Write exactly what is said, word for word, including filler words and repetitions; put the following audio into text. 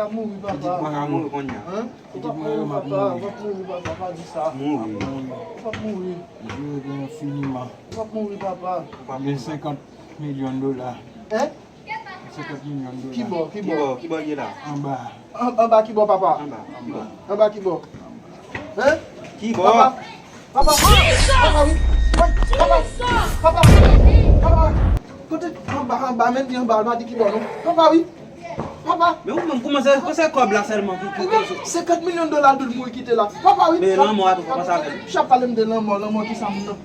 Pitit mwen ka mouri kounye a. Pitit mwen yo m ap mouri. Ou p ap mouri, papa, pa di sa. Mouri. Ou p ap mouri. Jere gen enfiniman. Ou p ap mouri, papa. Ou p ap mouri. Gen senkant milyon dola. Hein? Senkant milyon dola. Ki bò, ki bò? Ki bò, ki bò ye la? Anba. An- Anba ki bò, papa? Anba, anba. Anba ki bò? Hein? Ki bò? Papa, papa, papa, wi. Wi, papa, papa, papa. Kote anba, anba, men di anba, pa di ki bò, non. Papa, wi. Papa. Men ou menm kòman se, se kòb la sèlman ki, ki, ki... Senkant milyon dola dou l mouri kite la. Papa, wi. Men lanmò a tou, kòman sa fè? Chap pale m de lanmò, lanmò ki sa moun nan?